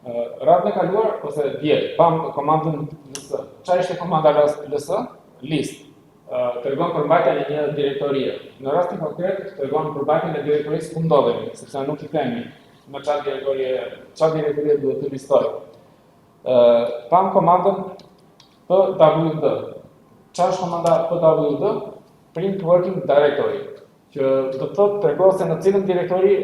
Radhën e kaluar ose dje pam komandën ls. Çfarë ishte komanda ls? List. Tregon përmbajtjen e një direktorie. Në rastin konkret tregon përmbajtjen e direktorisë ku ndodhemi, sepse nuk i themi në çfarë direktorie, çfarë direktorie duhet të listoj. Pam komandën pwd. Çfarë është komanda pwd? Print Working Directory që do të thotë tregon se në cilën direktori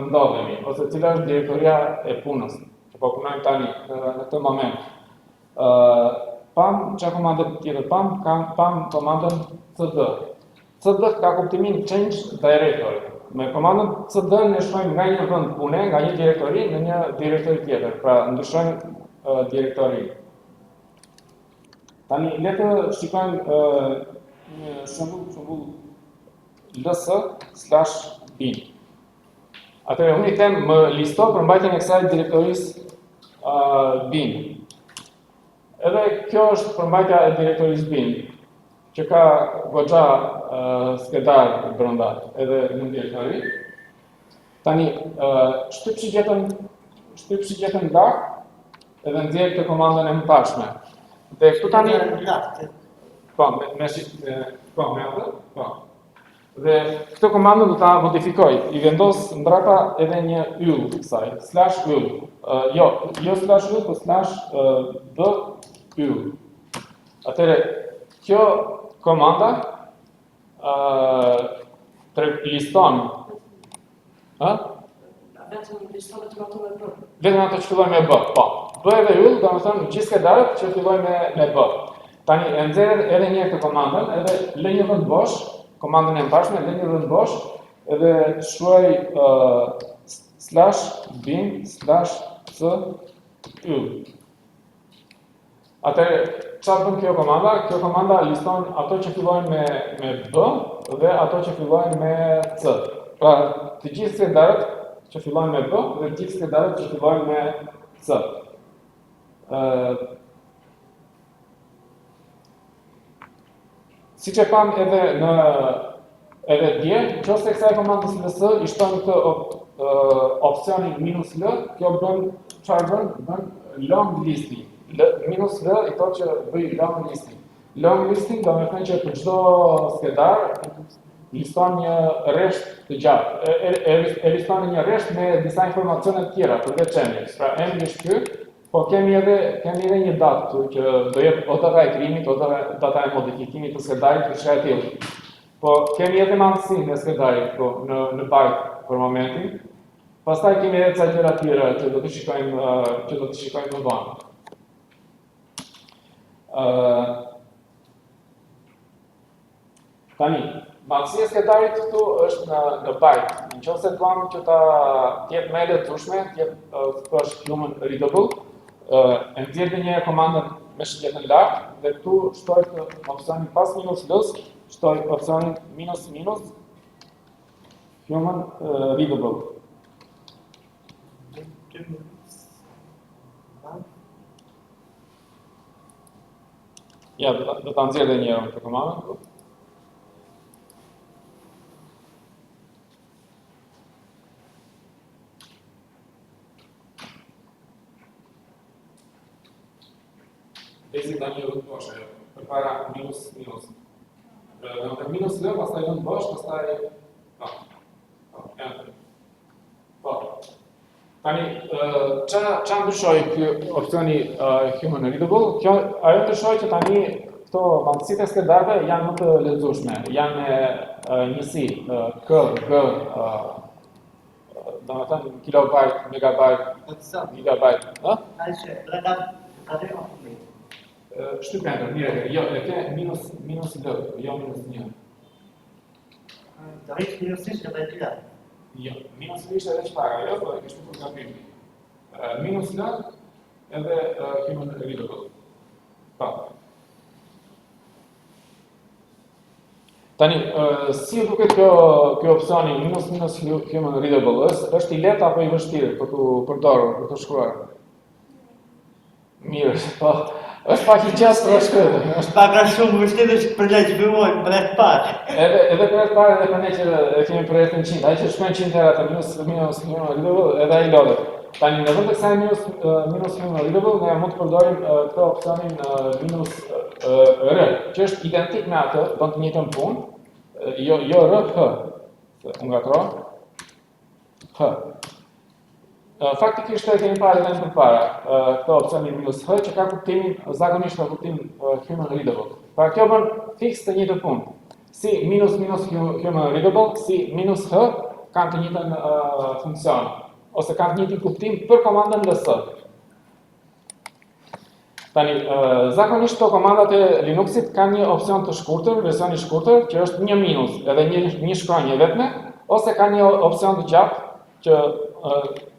ndodhemi ose cila është direktoria e punës që po punojmë tani në, në këtë moment. Ë pam çfarë komande tjetër pam kam pam komandën cd. cd ka kuptimin change directory. Me komandën cd ne shkojmë nga një vend pune, nga një direktori në një direktori tjetër, pra ndryshojmë uh, direktorinë. Tani le të shikojmë uh, një shembull, shembull ls slash bin. Atëherë unë i them më listo përmbajtjen e kësaj direktorisë uh, bin. Edhe kjo është përmbajtja e direktorisë bin, që ka goxha uh, skedar brenda edhe në direktori. Tani, uh, shtyp shigjetën, shtyp shigjetën lart edhe nxjerr këtë komandën e mëparshme. Dhe këtu tani Po, me, me, me po, me atë, po. Dhe këtë komandën do ta modifikoj. I vendos mbrapa edhe një yll kësaj, slash yll. Uh, jo, jo slash yll, po slash uh, b yll. Atëherë, kjo komanda uh, të liston Ë? Vetëm liston vetëm ato me B. Vetëm ato që fillojnë me B, po. B edhe yll, domethënë gjithë skedarët që fillojnë me me B. Tani e nxjerr edhe një herë këtë komandën, edhe lë një vend bosh, komandën e mëparshme, lë një vend bosh, edhe shkruaj uh, slash bin slash c yll. Atëherë, çfarë bën kjo komanda? Kjo komanda liston ato që fillojnë me me B dhe ato që fillojnë me C. Pra, të gjithë skedarët që fillojnë me B dhe të gjithë skedarët që fillojnë me C. Ë Siç e pam edhe në edhe dje, nëse kësaj komandës ls i shtojmë këtë op, opsionin minus l, kjo bën çfarë bën? Bën long listing. L, minus l i thotë që bëj long listing. Long listing do të thënë që për çdo skedar liston një rresht të gjatë. E, e, e, e liston një rresht me disa informacione të tjera përveç emrit. Pra emri është ky, Po kemi edhe kemi edhe një datë këtu që do jetë o data e krijimit, o data, data e modifikimit të skedarit, diçka e tillë. Po kemi edhe madhësinë e skedarit këtu në në byte për momentin. Pastaj kemi edhe ca gjëra tjera që do të shikojmë që do të shikojmë më vonë. Ë Tani, madhësia e skedarit këtu është në në byte. Në qoftë se duam që ta të jetë më e lexueshme, të jetë të thuash human readable, e nxjerr një herë komandën me shigjetën lart dhe këtu shtoj të opsionin pas minus l, shtoj opsionin minus minus human readable. Ja, do ta, do ta nxjerr edhe një herë këtë komandën këtu. Bezi tani vend bosh ajo, përpara minus minus. Do të thënë minus L, pastaj vend bosh, pastaj po. Po, enter. Po. Tani, ça ça ndryshoi ky opsioni uh, human readable? Kjo ajo ndryshoi që tani këto madhësitë e skedarëve janë më të lexueshme, janë me uh, njësi uh, K, G, uh, domethënë kilobyte, megabyte, gigabyte, ë? Ai që brenda atë më fund. Shtyp enter, mirë, jo, e ke minus minus L, jo minus 1. Do ishte minus ishte dhe L. Jo, minus L ishte edhe çfarë, jo, po e ke shtypur gabim. Minus L edhe human readable. Po. Tani, uh, si ju duket kjo kjo opsioni minus minus human readable, është është i lehtë apo i vështirë për t'u përdorur, për t'u shkruar? Mirë, po. Është pak i gjatë për shkruar. Është pak a shumë vështirë është për ne që fillojmë për herë të parë. Edhe edhe për herë të parë edhe për ne që e kemi për herë të 100, ai që shkruan 100 herë atë minus minus minus edhe ai lodhet. Tani në vend të kësaj minus minus human readable ne mund të përdorim këtë opsionin minus r, që është identik me atë, bën të njëjtën punë, jo jo r h. Se u ngatërrova. H. Faktikisht e kemi parë edhe më përpara, këtë opsionin minus h që ka kuptimin zakonisht ka kuptim human readable. Pra kjo bën fiks të njëjtën punë. Si minus minus human readable, si minus h kanë të njëjtën funksion ose kanë të njëjtin kuptim për komandën ls. Tani, zakonisht këto komandat e Linuxit kanë një opsion të shkurtër, version i shkurtër, që është një minus, edhe një një shkronjë e vetme, ose ka një opsion të gjatë që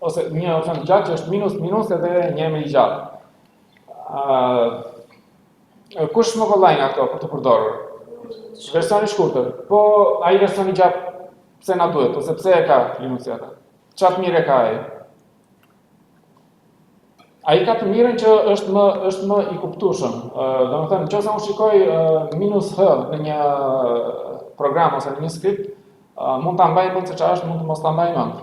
ose një opsion të gjatë që është minus minus edhe një emër i gjatë. Ë kush më kollaj nga këto për të përdorur? Versioni i shkurtër. Po ai versioni i gjatë pse na duhet ose pse e ka Linuxi atë? Çfarë të mirë ka ai? Ai ka të mirën që është më është më i kuptueshëm. Domethënë, nëse unë shikoj minus h në një program ose në një skript, mund ta mbaj mend se çfarë është, mund të mos ta mbaj mend.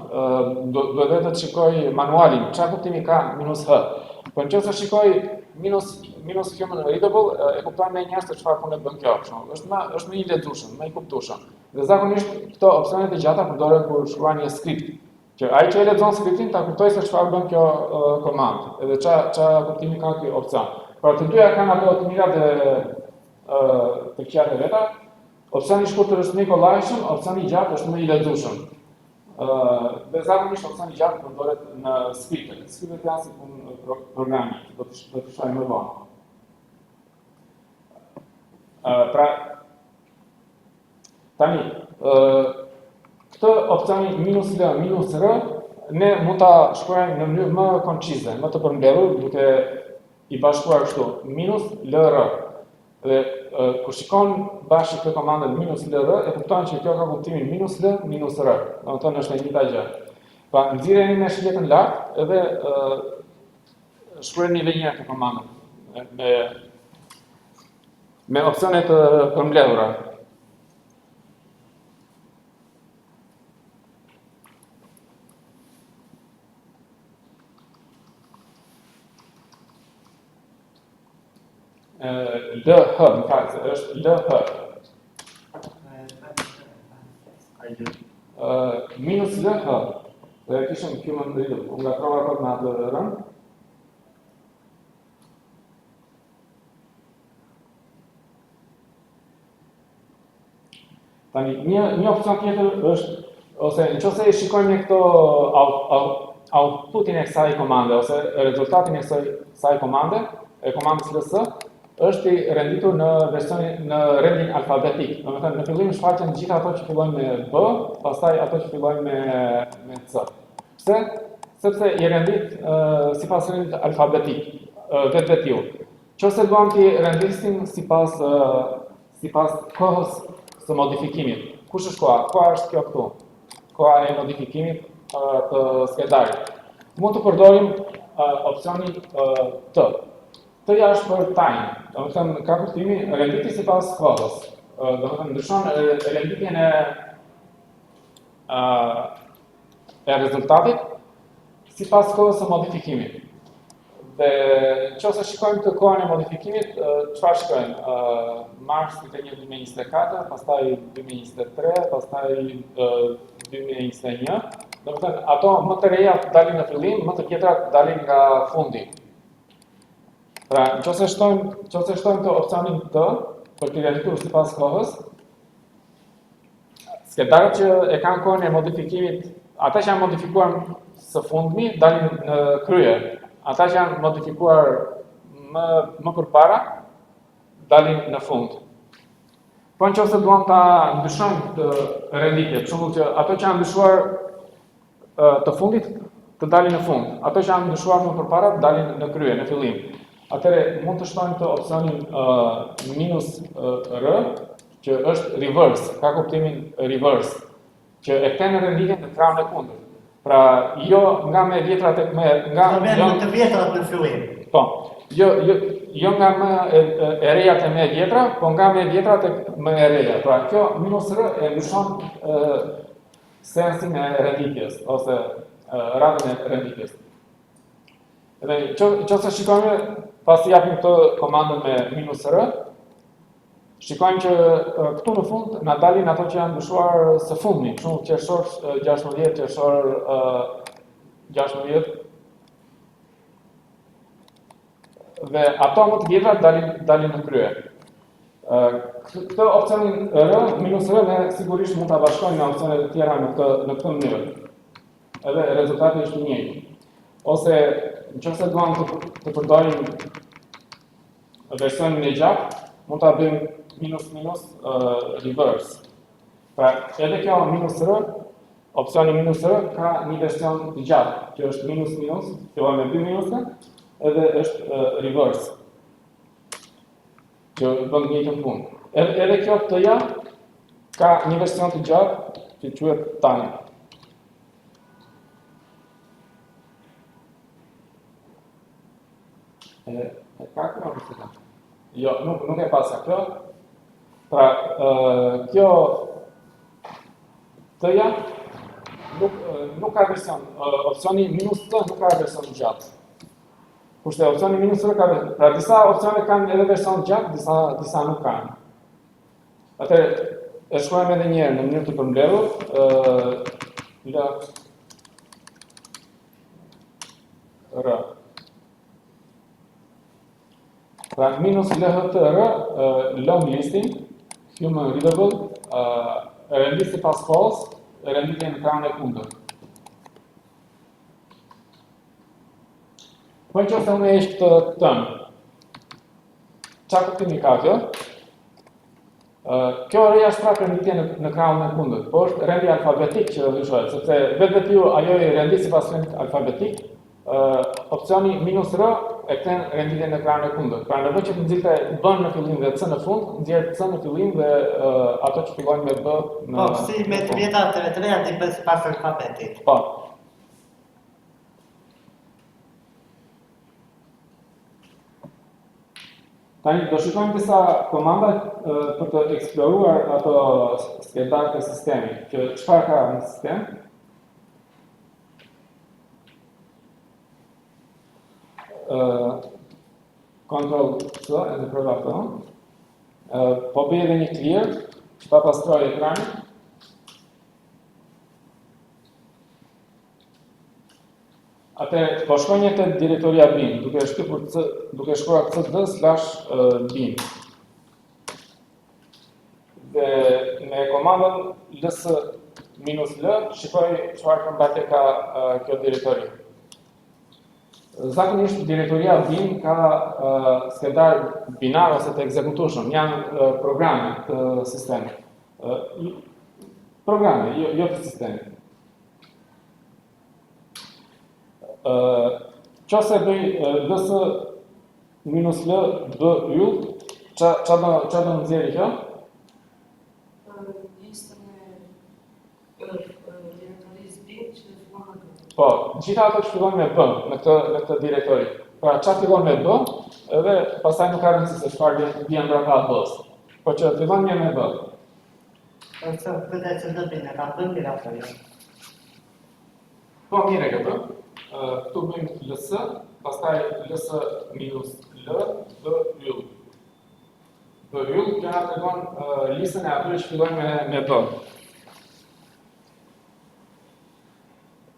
Duhet vetë të shikoj manualin, çfarë kuptimi ka minus h. Po nëse shikoj minus minus human readable, e kuptoj menjëherë se çfarë punë bën kjo, për shembull. Është më është më i lexueshëm, më i kuptueshëm. Dhe zakonisht këto opsione të gjata përdoren kur shkruan një skript. Që ai që e lexon skriptin ta kuptojë se çfarë bën kjo uh, komandë, edhe ça ça kuptimi ka ky opsion. Pra të dyja kanë ato të mirat dhe uh, të këqijat e veta. Opsioni i shkurtër është më i kollajshëm, opsioni i gjatë është më i lexueshëm. Ë uh, dhe zakonisht opsioni i gjatë përdoret në skripte. Skriptet janë si punë pro programi, që do të do të shohim më vonë. Ë uh, pra Tani, ë këtë opsionin minus L, minus R, ne mund ta shkruajmë në mënyrë më koncize, më të përmbledhur, duke i bashkuar kështu, minus LR. Dhe kur shikon bashkë këtë komandën minus LR, e kupton që kjo ka kuptimin minus L, minus R. Domethënë është e njëjta gjë. Pra, nxirreni me shigjetën lart edhe shkruajeni edhe një herë këtë komandën me me opsione të përmbledhura. L, H, më fal, është L, H. Minus L, H. Dhe e kishëm human readable, unë ngatërrova kot me atë R-në. Tani, një, një opsion tjetër është, ose në qoftë se i shikojmë ne këto out, out, outputin e kësaj komande, ose rezultatin e kësaj, kësaj komande, e komandës ls, është i renditur në versionin në rendin alfabetik. Domethënë në fillim shfaqen gjithë ato që fillojnë me B, pastaj ato që fillojnë me me C. Pse? Sepse i rendit uh, sipas rendit alfabetik, uh, vetvetiu. Qoftë se duam t'i rendisim sipas uh, sipas kohës së modifikimit. Kush është koha? Koha është kjo këtu. Koha e modifikimit uh, të skedarit. Mund të përdorim uh, opsionin uh, T. T-ja është për time, domethënë ka kuptimi renditi sipas kohës. Uh, domethënë ndryshon renditjen e uh, e rezultatit sipas kohës së modifikimit. Dhe në qoftë se shikojmë të kohën e modifikimit, çfarë shikojmë? Mars 31 2024, pastaj 2023, pastaj 2021. Domethënë, ato më të reja dalin në fillim, më të vjetrat dalin nga fundi. Pra, në qoftë se shtojmë, në qoftë se shtojmë të opsionin T, për të renditur sipas kohës, Skedarët që e kanë kohën e modifikimit, ata që janë modifikuar së fundmi dalin në krye. Ata që janë modifikuar më më përpara dalin në fund. Po në qoftë se duam ta ndryshojmë këtë renditje, për shembull që ato që janë ndryshuar të fundit të dalin në fund, ato që janë ndryshuar më përpara të dalin në krye, në fillim. Atëherë mund të shtojmë të opsionin uh, minus uh, R, që është reverse, ka kuptimin reverse, që e kthen renditjen në krahun e kundërt. Pra, jo nga më e vjetra tek më nga jo të vjetrat në fillim. Po. Jo, jo, jo nga më e, e, e reja te më e vjetra, po nga më e vjetra tek më e reja. Pra, kjo minus R e ndryshon sensin e renditjes ose radhën e renditjes. Edhe në qoftë se shikojmë, pasi japim këtë komandën me minus R, shikojmë që këtu në fund na dalin ato që janë ndryshuar së fundmi, për shembull qershor 16, qershor 16, dhe ato më të vjetra dalin, dalin në krye. Këtë opcionin R, minus R, ne sigurisht mund ta bashkojmë me opcionet e tjera në këtë, në këtë mënyrë. Edhe rezultati është i njëjtë. Ose në qoftë se duam të, të përdorim versionin e gjatë, mund ta bëjmë minus minus uh, reverse. Pra, edhe kjo minus R, opsioni minus R ka një version të gjatë, që është minus minus, fillon me dy minuse, edhe është uh, reverse. Që bën të njëjtën punë. Edhe, edhe kjo T-ja ka një version të gjatë që quhet time. E, e ka kjo apo s'e ka? Jo, nuk, nuk e paska kjo. Pra, e, kjo T-ja nuk, nuk ka version, opsioni minus T nuk ka version të gjatë. Kurse opsioni minus R ka, pra disa opsione kanë edhe version të gjatë, disa, disa nuk kanë. Atëherë, e shkruajmë edhe një herë në mënyrë të përmbledhur, ë L R. Pra minus LHTR, long listing, human readable, rendit sipas kohës, renditje në krahun e kundërt. Po në qoftë se unë e heq këtë T-në, ça kuptimi ka kjo? Kjo R-ja është prapë renditje në, në krahun e kundërt, po është rendi alfabetik që do ndryshohet, sepse vetvetiu ajo i rendit sipas rendit alfabetik, uh, opsioni minus R e kthen renditjen në krahun e kundërt. Pra në vend që të nxirrte B në fillim dhe C në fund, nxjerr C në fillim dhe uh, ato që fillojnë me B në Po, si me të vjetrat e të reja ti bën sipas alfabetit. Po. Tani do shikojmë disa komanda për të eksploruar ato skedarët e sistemit, që çfarë ka në sistem. Ë Ctrl C edhe prova këto. Ë po bëj edhe një clear që ta pastroj ekranin. Atëherë, po shkoj një te direktoria bin, duke shtypur C, duke shkruar cd slash bin. Dhe me komandën ls minus l, shikoj çfarë përmbajtje ka kjo direktori. Zakonisht direktoria bin ka skedar binar ose të ekzekutueshëm, janë programe të sistemit. Programe, jo, jo të sistemit. Ë, qoftë se bëj ls minus l b yll, ça ça do ça do nxjerrë kjo? Listën e direktorisë bin që fillon me B. Po, gjitha ato që fillojnë me B në këtë në këtë direktori. Pra ça fillon me B, edhe pastaj nuk ka rëndësi se çfarë vjen vjen mbrapa B-s. Po që fillon një me B. Po që këtë që do të ka bën mirë apo jo? Po mirë e ke bërë. Këtu bëjmë ls, pastaj ls minus l, b yll. B yll, kjo na tregon listën e atyre që fillojnë me, me b.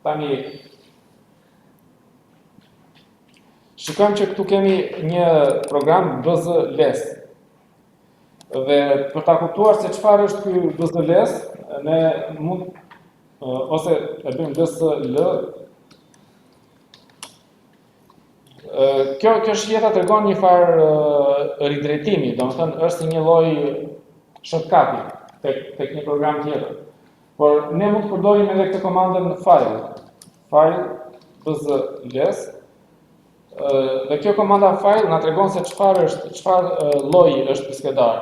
Tani, shikojmë që këtu kemi një program bzless. Dhe për ta kuptuar se çfarë është ky bzless, ne mund ose e bëjmë ls l Kjo kjo shigjeta tregon një farë ridrejtimi, domethënë është si një lloj shortcuti tek tek një program tjetër. Por ne mund të përdorim edhe këtë komandën file. File bzless Dhe kjo komanda file na tregon se çfarë është, çfarë lloji është ky skedar.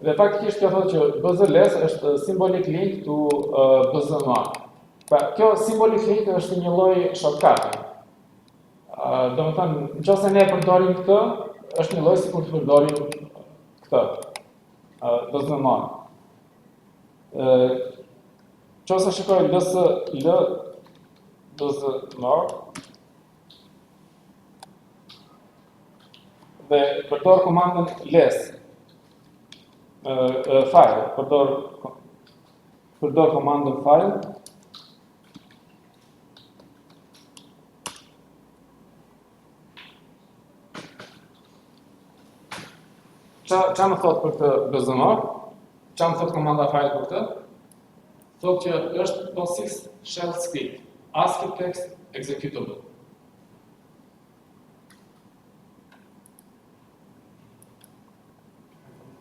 Dhe faktikisht kjo thotë që bzless është symbolic link to uh, bzmon. Pra, kjo symbolic link është një lloj shortcuti. Uh, domethënë, në qoftë se ne përdorim këtë, është një lloj sikur të përdorim këtë. Uh, bzmon. Uh, qoftë se shikoj ls l. Bzmore dhe përdor komandën less file, përdor përdor komandën file Ça, ça më thot për këtë BZMore? Ça më thot komanda file për këtë? Thot që është POSIX shell script, ASCII text executable.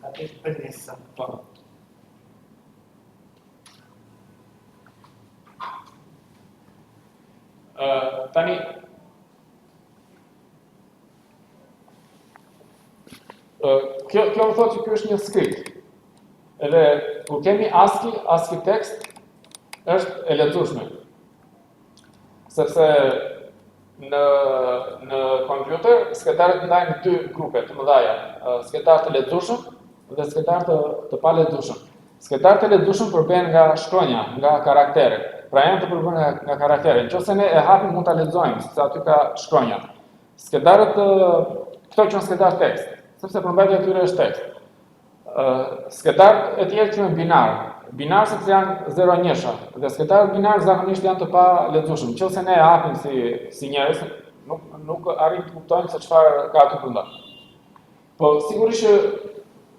Atë është për nesër. Po. Uh, tani uh, kjo kjo më thotë që ky është një script. Edhe kur kemi ASCII, ASCII text është e lexueshme. Sepse në në kompjuter skedarët ndajnë në dy grupe të mëdha, skedar të lexueshëm dhe skedar të të palexueshëm. Skedarët e lexueshëm përbëhen nga shkronja, nga karaktere. Pra janë të përbërë nga, nga karaktere. Nëse ne e hapim mund ta lexojmë, sepse aty ka shkronja. Skedarët këto quhen skedar tekst, sepse përmbajtja e tyre është tekst. Skedarët e tjerë quhen binar. Binar sepse janë 0 njësha dhe skedarët binar zakonisht janë të palexueshëm. Nëse ne e hapim si si njerëz, nuk nuk arrijmë të kuptojmë se çfarë ka aty brenda. Po sigurisht që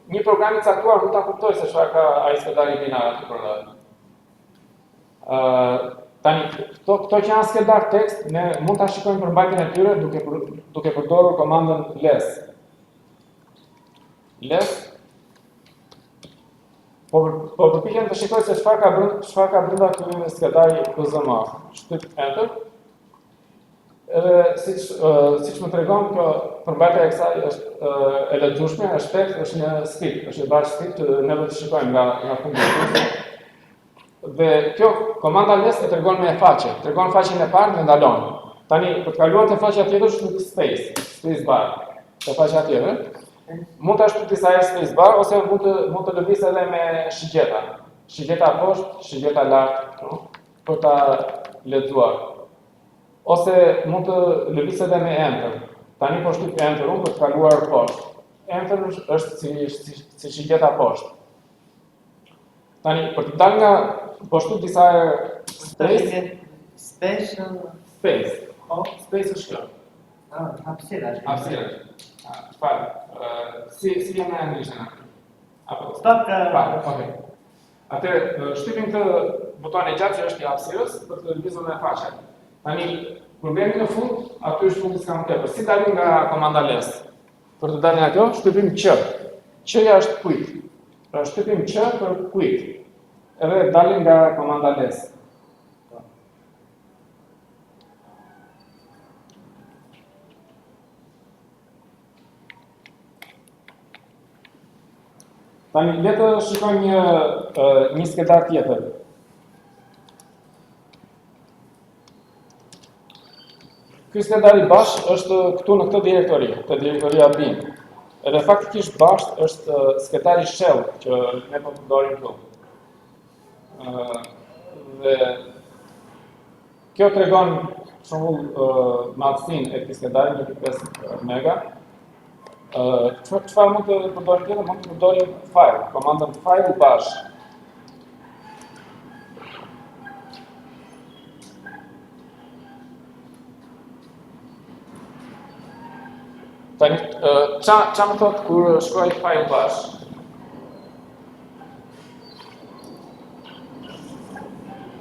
një program i caktuar mund ta kuptojë se çfarë ka ai skedari binar aty brenda. Ë tani këto këto që janë skedar tekst, ne mund ta shikojmë përmbajtjen e tyre duke duke përdorur komandën less. Less Po po përpiqem të shikoj se çfarë ka brenda çfarë ka brenda ky skedari PZM. Shtyp enter. Edhe siç uh, siç më tregon kjo përmbajtja e kësaj është uh, e lexueshme, është tekst, është një script, është një bash script që ne do të shikojmë nga nga fundi. Dhe kjo komanda less e tregon me faqe, tregon faqen e parë dhe ndalon. Tani për të kaluar te faqja tjetër shtyp space, space bar. Te faqja tjetër. Mund ta shtyp disa herë space bar ose mund të mund të lëviz edhe me shigjeta. Shigjeta poshtë, shigjeta lart, no? për ta lexuar. Ose mund të lëviz edhe me enter. Tani po shtyp enter unë për të kaluar poshtë. Enter është si si, si shigjeta poshtë. Tani për të dalë nga po shtyp disa herë space, Special, space. po, Space është kjo. ah, hapësira. është. Hapësira. Ah, Fal. ë, si si vjen në anglisht na? Apo Pak, Pak, okay. Atëherë, ë, shtypim këtë buton e gjatë që është i hapësirës për të lëvizur me faqe. Tani, kur vemi në fund, aty është fundi s'ka më tepër. Si dalim nga komanda less? Për të dalë nga kjo, shtypim Q. Q-ja është quit. Pra shtypim Q për quit. Edhe dalim nga komanda less. Tani le të shikojmë një ë, një skedar tjetër. Ky skedar i bash është këtu në këtë direktori, te direktoria bin. Edhe faktikisht bash është skedari shell që ne po përdorim këtu. Ë dhe kjo tregon për shembull ë, madhësinë e këtij skedari 1.5 mega. Ë, çfarë çfarë mund të përdorim tjetër? Mund të përdorim file, komandën file bash. Tani, ë, ça ça më thot kur shkruaj file bash?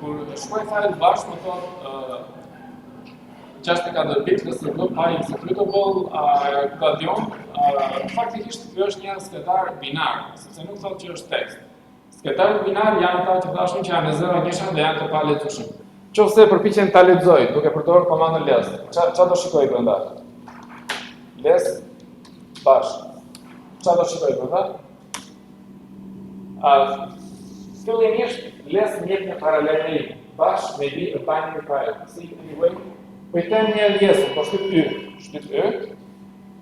Kur shkruaj file bash më thot ë 64 bit LSB py executable Gladion, faktikisht ky është një skedar binar, sepse nuk thotë që është tekst. Skedarët binar janë ata që thashun që janë me 0 njësha dhe janë të pa lexueshëm. Qofse përpiqem ta lexoj duke përdorur komandën less, ça ça do shikoj brenda? Less bash. Ça do shikoj brenda? A fillimisht less më jep një paralajmërim. Bash may be a binary file. Si anyway, po i them një yes, po shtyp y, shtyp y.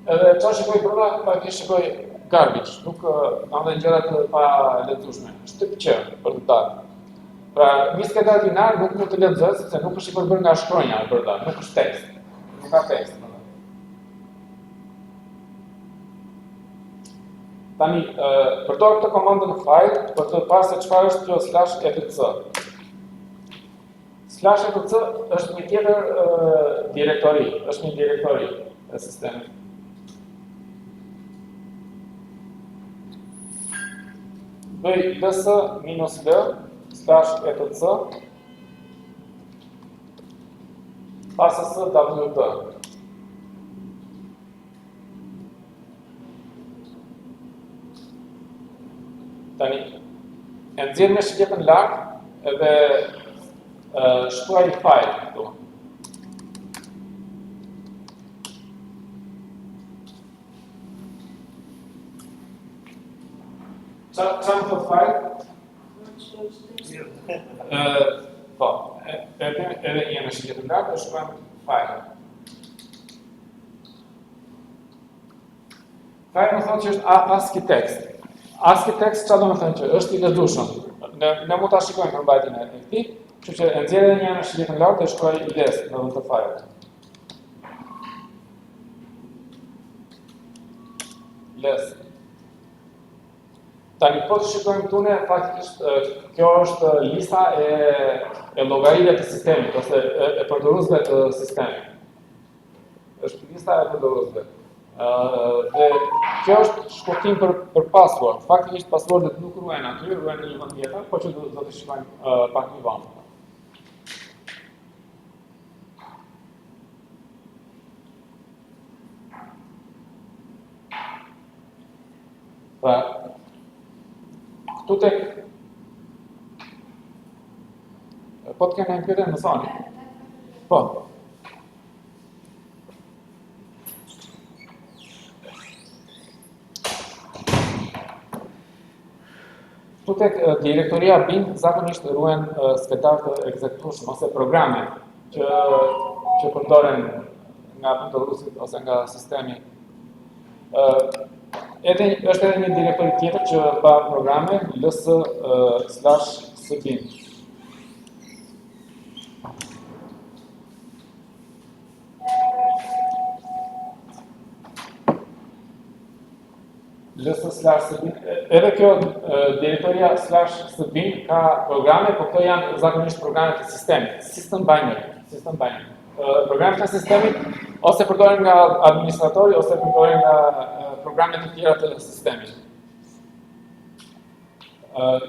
Edhe ça shikoj brenda, faktikisht shikoj garbage, nuk kam dhe gjëra të pa lexueshme. Shtyp Q për të dalë. Pra, një skedar binar nuk mund të lexohet sepse nuk është i përbërë nga shkronja e brenda, nuk është tekst. Nuk ka tekst. Tani, përdor këtë komandën file për të parë se çfarë është kjo slash etc. Slash etc është një tjetër direktori, është një direktori e sistemit. Bëj ls minus l slash etc passwd. Tani, e nxjerr me shigjetën lart edhe shkruaj file këtu. Ça, ça më thotë file? Ë, po, edhe edhe një me shigjetën lart e shkruajmë file. File më thotë që është ASCII text. ASCII text çfarë do të thënë që është i lexueshëm. Ne ne mund ta shikojmë përmbajtjen e këtij, kështu që e nxjerr edhe një herë shigjetën lart dhe shkruaj ls në vend të file. Ls. Tani po të shikojmë këtu ne faktikisht kjo është lista e e llogarive të sistemit ose e, e përdoruesve të sistemit. Është lista e përdoruesve. Ë dhe kjo është shkurtim për për password. Faktikisht passwordet nuk ruhen aty, ruhen në një vend tjetër, por që do, do të shikojmë uh, pak më vonë. Pra, këtu tek Po të keni një pyetje më thoni. Po. Këtu tek direktoria bin zakonisht ruhen skedar të ekzekutueshëm ose programe që që përdoren nga përdoruesit ose nga sistemi. Ë edhe është edhe një direktori tjetër që mban programe ls slash sbin. ls slash sbin, edhe kjo direktoria slash sbin ka programe, po këto janë zakonisht programe të sistemit, system binary, system binary. Programet e sistemit ose përdoren nga administratori ose përdoren nga programe të tjera të sistemit.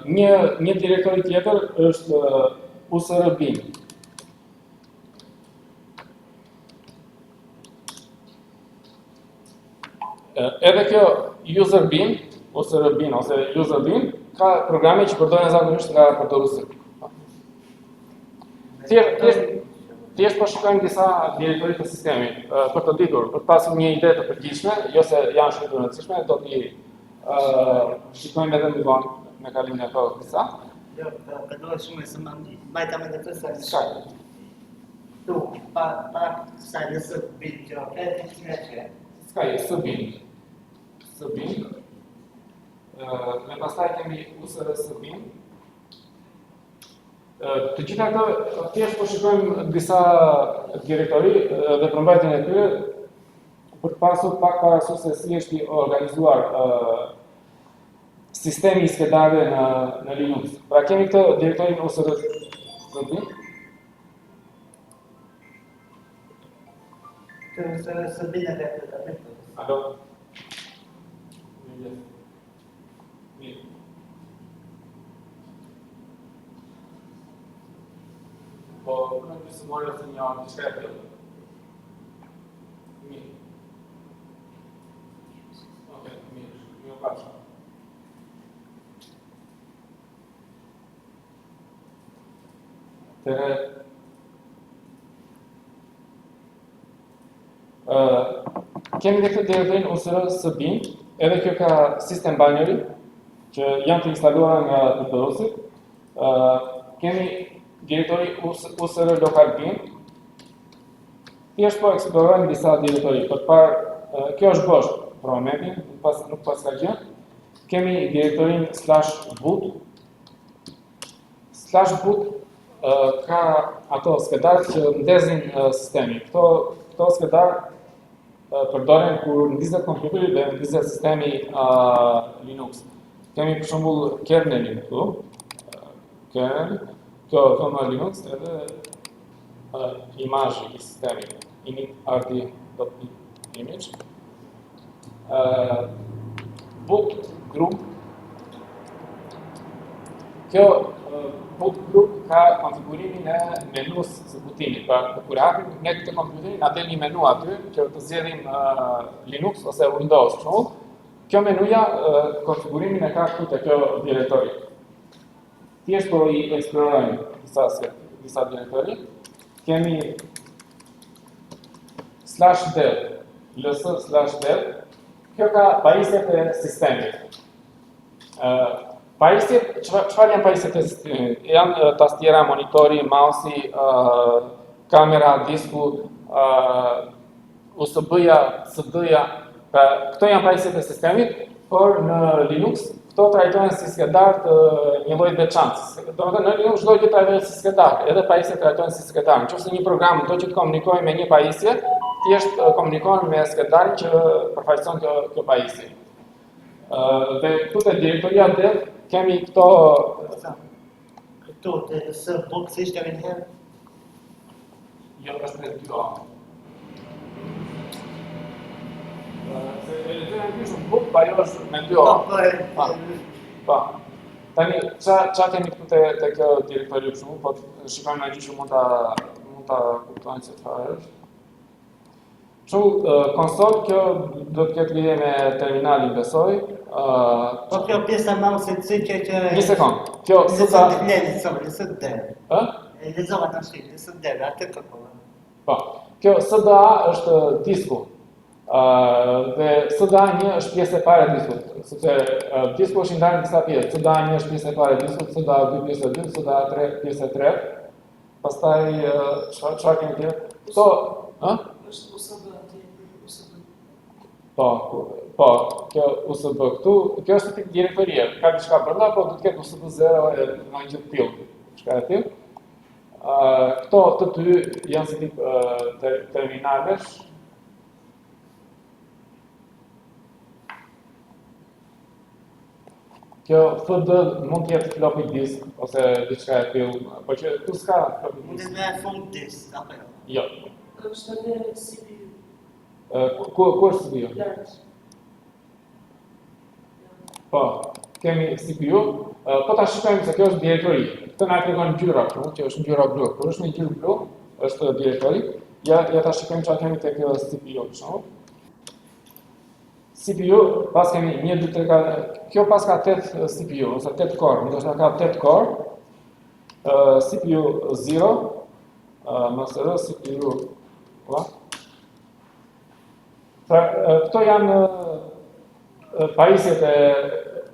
Një një direktori tjetër është USR bin. Edhe kjo user bin, USR bin ose user bin ka programe që përdoren zakonisht nga përdoruesit. Thjesht thjesht thjesht po shikojmë disa direktori të sistemit për të ditur, për të pasur një ide të përgjithshme, jo se janë shumë të rëndësishme, do t'i uh, shikojmë edhe më vonë me kalimin e kohës disa. Jo, po shumë se më mbajta mend atë sa Çka? Tu, pa pa sa ls bin që e ti që. S'ka jo, sbin. Sbin. Ë, me pastaj kemi USR sbin. Të gjitha këto thjesht po shikojmë disa direktori dhe përmbajtjen e tyre për të pasur pak parasysh se si është i organizuar uh, sistemi i skedarëve në në Linux. Pra kemi këtë direktorin USR sbin. Këtë USR sbin e vetë. Alo. Mirë. Mirë. Po, në gjysmë ore ose një orë, diçka e tillë. Mirë. Okej, mirë. Mirë pafshim. Tere, uh, kemi dhe këtë direktorin USR sbin, edhe kjo ka system binary, që janë të instaluara nga përdoruesit. Uh, kemi direktori USR local bin, Thjesht po eksplorojmë disa direktori për të parë, kjo është bosh për momentin, nuk pas nuk paska gjë. Kemi direktorin slash boot. Slash boot ka ato skedarët që ndezin sistemin. Këto këto skedar përdoren kur ndizet kompjuteri dhe ndizet sistemi uh, Linux. Kemi për shembull kernelin këtu, kernel, kjo VM Linux edhe uh, imazhi i sistemit, initrd.image. Uh, boot grub Kjo boot grub ka konfigurimin e menus së botimit. Pra, kur hapim ne këtë kompjuterin, na del një menu aty që të zgjedhim uh, Linux ose Windows, për shembull. Kjo menuja uh, konfigurimin e ka këtu te kjo direktori. Thjesht po i eksplorojmë disa disa direktori. Kemi slash dev, ls slash dev. Kjo ka pajisjet e sistemit. Ë pajisjet, çfarë janë pajisjet e sistemit? Janë tastiera, monitori, mouse-i, ë kamera, disku, ë USB-ja, CD-ja, pra këto janë pajisjet e sistemit, por në Linux këto trajtohen si skedar të një lloji të veçantë. Domethënë në Linux çdo gjë trajtohet si skedar, edhe pajisjet trajtohen si skedar. Nëse një program do që të komunikojë me një pajisje, thjesht komunikon me skedarin që përfaqëson kjo kjo pajisje. Ë dhe këtu te direktoria dev kemi këto Këtu te ls boot si ishte një herë? Jo, është me dy A. Se e lexoj anglisht book, pa jo është me dy A. Po, po, po. Po. Tani, ça, ça kemi këtu te, te kjo direktori për shembull, po të shikojmë në gjë që mund ta mund ta kuptojnë se çfarë është. Kështu, konsol, kjo do të ketë lidhje me terminalin, besoj. Uh, po kjo pjesa mouse-it si që që... Një sekond. Kjo së ta... Ne, lexova, ls dev. Ë? E lexova tash, ls dev, atë kërkova. Po. Kjo SDA është disku. Uh, dhe SDA 1 është pjesë e parë e diskut, sepse uh, disku është i ndarë në disa pjesë. SDA 1 është pjesë e parë e diskut, SDA 2 pjesë e dytë, SDA 3 pjesë e tretë. Pastaj çfarë çfarë kemi tjetër? Këto, ë? Është USB aty, USB. Po, po, kjo USB këtu, kjo është tip direktorie. Ka diçka brenda, po do të ketë USB 0 e ndonjë gjë të tillë. Diçka e tillë. Ë, këto të dy janë si tip ter terminalesh. Kjo FD mund të jetë floppy disk ose diçka e tillë, po që këtu s'ka floppy disk. Mund të jetë full disk apo jo? Jo. Është edhe CPU. Ë ku ku është CPU? Lart. Po, kemi CPU, po ta shikojmë se kjo është direktori. Këtë na tregon ngjyra këtu, që është ngjyra blu. Kur është në ngjyrë blu, është direktori. Ja ja ta shikojmë çfarë kemi tek kjo CPU, për shembull. CPU, pas kemi 1, 2, 3, 4, kjo pas ka 8 CPU, ose 8 core, ndoshta ka 8 core, uh, CPU 0, uh, MSR, CPU, po. Pra, uh, këto janë uh, pajisjet e,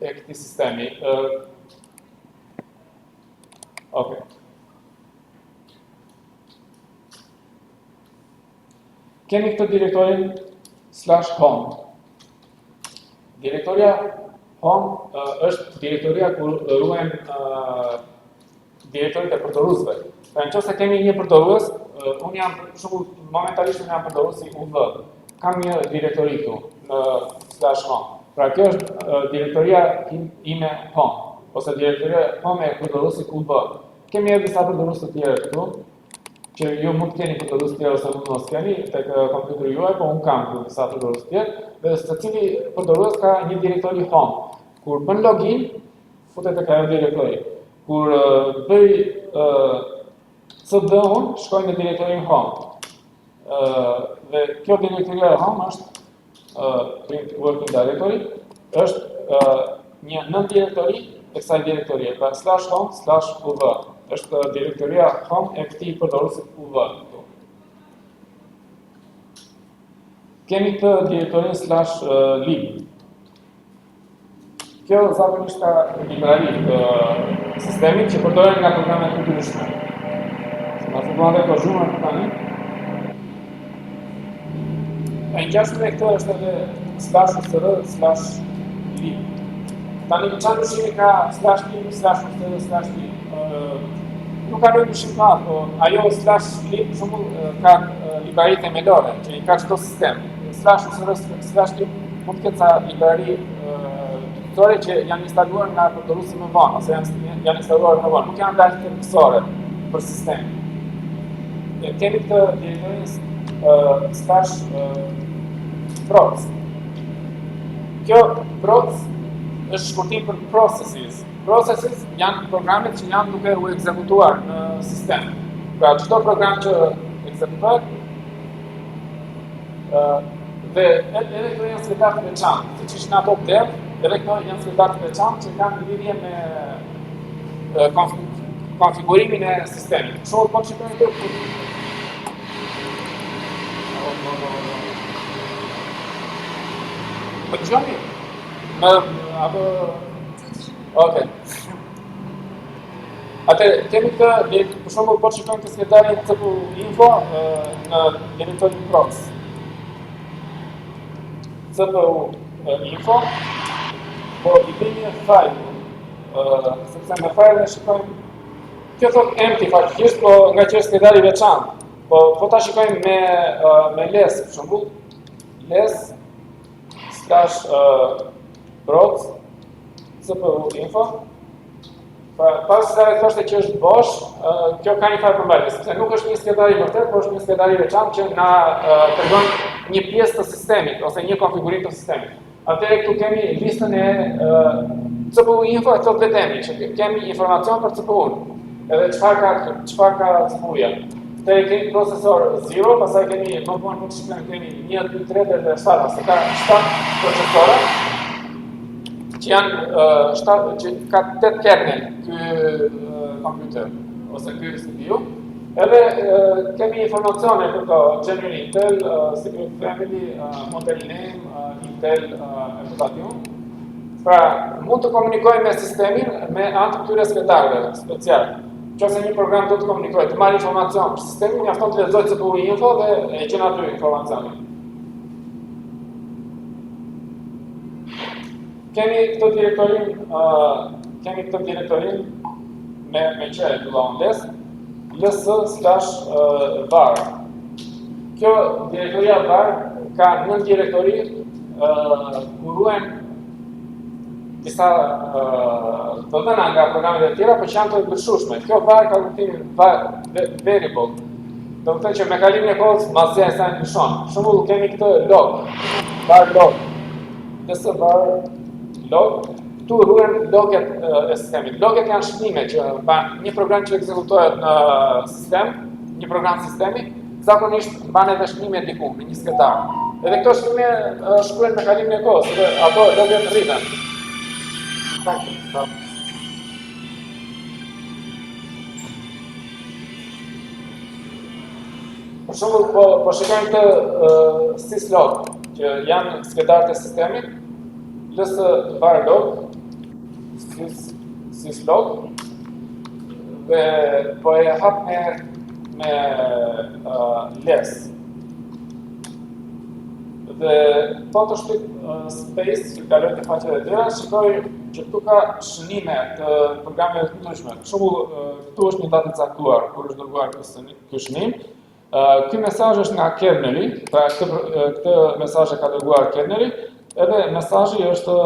e këtij sistemi. Uh, ok. Kemi këtë direktorin slash home. Direktoria home është direktoria ku ruajmë direktoritë e përdoruesve. Pra në qoftë se kemi një përdorues, unë jam për shembull momentalisht unë jam përdoruesi UV. Kam një direktori këtu në slash home. Pra kjo është direktoria ime home ose direktoria home e përdoruesit UV. Kemi edhe disa përdorues të tjerë këtu, që ju mund të keni përdorues të tjerë ose mund mos keni tek kompjuteri juaj, po unë kam këtu disa përdorues të tjerë, dhe secili përdorues ka një direktori home. Kur bën login, futet tek ajo direktori. Kur bëj uh, CD unë, shkoj në direktorin home. Uh, dhe kjo direktoria home është uh, print working directory, është uh, një nën direktori e kësaj direktorie, pra slash home slash uv. Është direktoria home e këtij përdoruesit uv këtu. Kemi këtë direktorin slash uh, lib. Kjo zakonisht ka librari të sistemit që përdoren nga programe të ndryshme. Na fillon dhe këto zhurma tani. E ngjashme me këtë është edhe slash usr slash lib. Tani çfarë ndryshimi ka slash lib slash usr slash lib? nuk ka ndonjë ndryshim të madh, po ajo slash lib për shembull ka librari themelore që i ka çdo sistem. Slash usr slash lib mund të ketë ca librari dytësore që janë instaluar nga përdoruesi më vonë ose janë janë instaluar më vonë, nuk janë dalë thelbësore për sistemin. E kemi këtë direktorin slash proc. Kjo proc është shkurtim për processes. Processes janë programet që janë duke u ekzekutuar në sistem. Pra çdo program që ekzekutohet dhe edhe këto janë skedar të veçantë, siç ishin ato dev, edhe këto janë skedar të veçantë që kanë lidhje me konfigurimin e sistemit. Kështu po të shikojmë këtu. Po dëgjoni? Më apo Okej. Atë kemi këtë, për shembull, po të shikojmë këtë skedarin CPU info në direktorin proc. CPU info, po i bëj një file, sepse me file ne shikojmë Kjo thot empty faktikisht, po nga që është skedar i veçantë. Po po ta shikojmë me me less, për shembull, less slash uh, proc cpu info. Pra, pas sa e thoshte që është bosh, uh, kjo ka një farë përmbajtje, sepse nuk është një skedar i vërtet, por është një skedar i veçantë që na uh, tregon një pjesë të sistemit ose një konfigurim të sistemit. Atëherë këtu kemi listën e uh, CPU info e thot vetë emri, që kemi informacion për CPU-n. Edhe çfarë ka çfarë ka CPU-ja. Këtë e kemi procesor 0, pastaj kemi më vonë po të shikojmë kemi 1 2 3 deri te 7, ose ka 7 procesora që janë uh, 7 që ka 8 kernel ky uh, kompjuter ose ky CPU. Edhe uh, kemi informacione për to, General Intel, uh, CPU Family, uh, Model Name, Intel e ku ta di unë. Pra, mund të komunikojmë me sistemin me anë të këtyre skedarëve special. Qofse një program do të komunikojë, të marrë informacion për sistemin, mjafton të lexojë CPU info dhe e gjen aty informacionin. Kemi këtë direktorin, uh, kemi këtë direktorin me me që e fillon less, ls slash uh, var. Kjo direktoria var ka nën direktori uh, ku ruhen disa uh, të dhëna nga programet e tjera, por që janë të ndryshueshme. Kjo var ka kuptimin var, variable. Do të thënë që me kalimin e kohës madhësia e saj ndryshon. Për shembull, kemi këtë log, var log. Ls var log, këtu ruhen loget e sistemit. Loget janë shënime që mban një program që ekzekutohet në sistem, një program sistemi, zakonisht mban edhe shënime diku në një skedar. Edhe këto shënime shkruhen me kalimin e kohës, dhe ato loget rriten. Saktë, po. Për shembull, po po shikojmë këtë uh, syslog, që janë skedarët e sistemit, ls var log, sys syslog dhe po e hap me me uh, less. Dhe po të shtyp uh, space që kaloj te faqet e tjera, shikoj që këtu ka shënime të programeve të ndryshme. Për shembull, uh, këtu është një datë e caktuar kur është dërguar ky shënim. Uh, ky mesazh është nga kerneli, pra këtë këtë mesazh e ka dërguar kerneli, edhe mesazhi është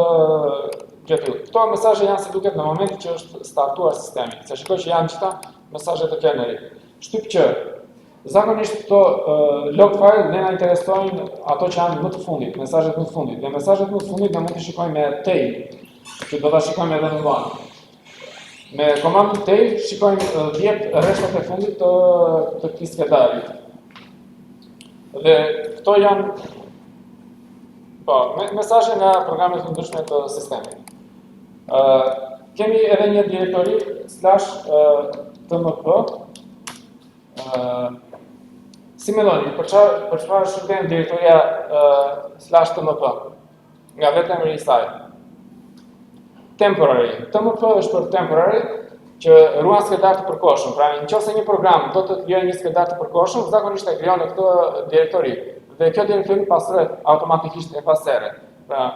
gjetiu. Këto mesazhe janë si duket në momentin që është startuar sistemi. Se shikoj që janë gjitha mesazhe të kernelit. Shtyp Q zakonisht këto uh, log file ne na interesojnë ato që janë më të fundit, mesazhet më të fundit. Dhe mesazhet më të fundit ne mund t'i shikojmë me tail, që do ta shikojmë edhe më vonë. Me komandën tail shikojmë 10 rreshtat e fundit të të këtij skedari. Dhe këto janë po, me, mesazhe nga programe të ndryshme të sistemit. Ë uh, kemi edhe një direktori slash uh, tmp ë si mendoni, për çfarë për çfarë shërben direktoria uh, slash tmp? Nga vetë emri i saj. Temporary. TMP është për temporary, që ruan skedar të përkohshëm. Pra, në qoftë se një program do të krijojë një skedar të përkohshëm, zakonisht e krijon në këtë direktori. Dhe kjo direktori pastrohet automatikisht herë pas here. Pra,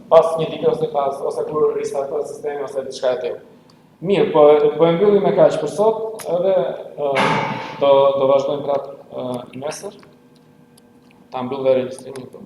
pas një dite ose pas ose kur restartohet sistemi ose diçka e tillë. Mirë, po po e mbyllim me kaq për sot, edhe do do vazhdojmë prapë nesër. Ta mbyll dhe regjistrimin këtu.